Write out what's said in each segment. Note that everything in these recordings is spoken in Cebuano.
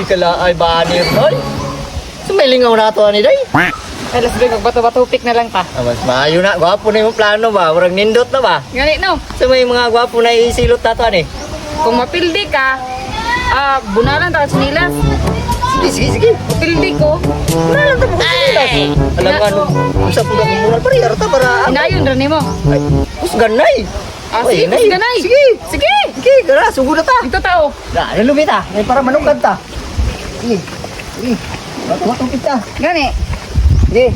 Kala ay banir oy. So may lingaw na to ani day. Ay, let's go, magbato-bato pick na lang ta. Ah, mas maayo na, gwapo na yung plano ba? Murag nindot na ba? Ngani no, So may mga gwapo na isilot na to ani. Kung mapildi ka, bunalan ta sa sinilas. Sige, sige, sige. Mapildi ko, Wala lang ta mo sinilas. Alam nga no, usa pud akong mural pare, arta para. Hinayon ra nimo. Ay, kusgan nay. Ah, Uy, sige, nay. kusganay. Sige. Sige. Sige, gara, sugod na ta. Dito tao. Na, ano lumita? May para manungkad ta. Sige. Sige. Bato-bato kita. Gani. Sige.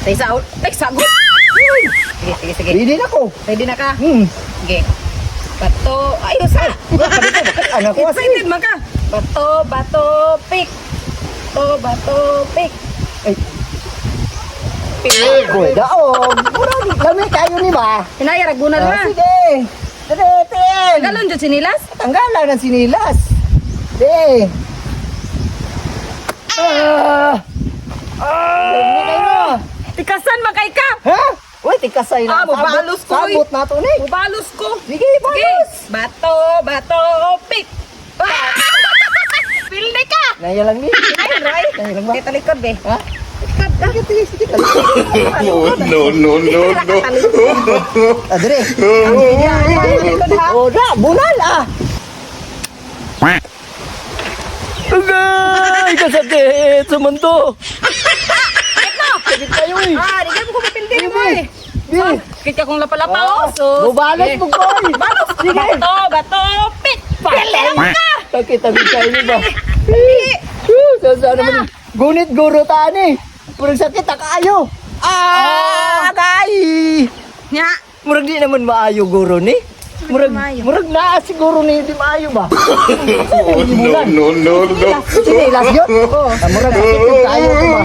Tay sa tay sagot. Sige, sige, sige. Ready na ko. Ready na ka? Sige. Bato, ay usa. Ano ko? Excited man ka. Bato, bato, pick. Bato, bato, pick. Ay. Pick. Koy, daog. Murag lami kayo ni ba? Hinaya ra gunal Ah, ha. sige. Dere, ten. Galon jud sinilas. Tanggalan ng sinilas. De. Ah. Ah. Kayo. Tikasan man kay ka. Ha? Uy, tikasay na. Ah, mubalos ko, uy. Sabot na to ni. Mubalos ko. Sige, balos. Bato, bato, pick. Pildi ka. Naya lang ni. Ay, Roy. Naya lang ba? Kay talikod be. Ha? Sige, sige, sige. Talikod. Oh, no, no, no, no. Ah, dire. Talikod ha. Oh, na, bunal ah. Agay, kasakit sa mundo. Sakit kayo eh. Ah, di ka mo kumapildi Sige, mo eh. Bi. Kit ka kong lapalapa oh. So, Bubalos mo ko. Balos. Sige. Bato, bato, pick. Pildi ka. Sakit ang kayo ni ba? Sa naman. Gunit guro tani. Murag sakit ah kaayo. Ah, kay. Nya. Murag di naman maayo guro ni. Murag murag naa siguro ni di maayo ba? Oh, no, no, no, no. Sinilas yun? Ah, murag sakit yung kaayo ko ba?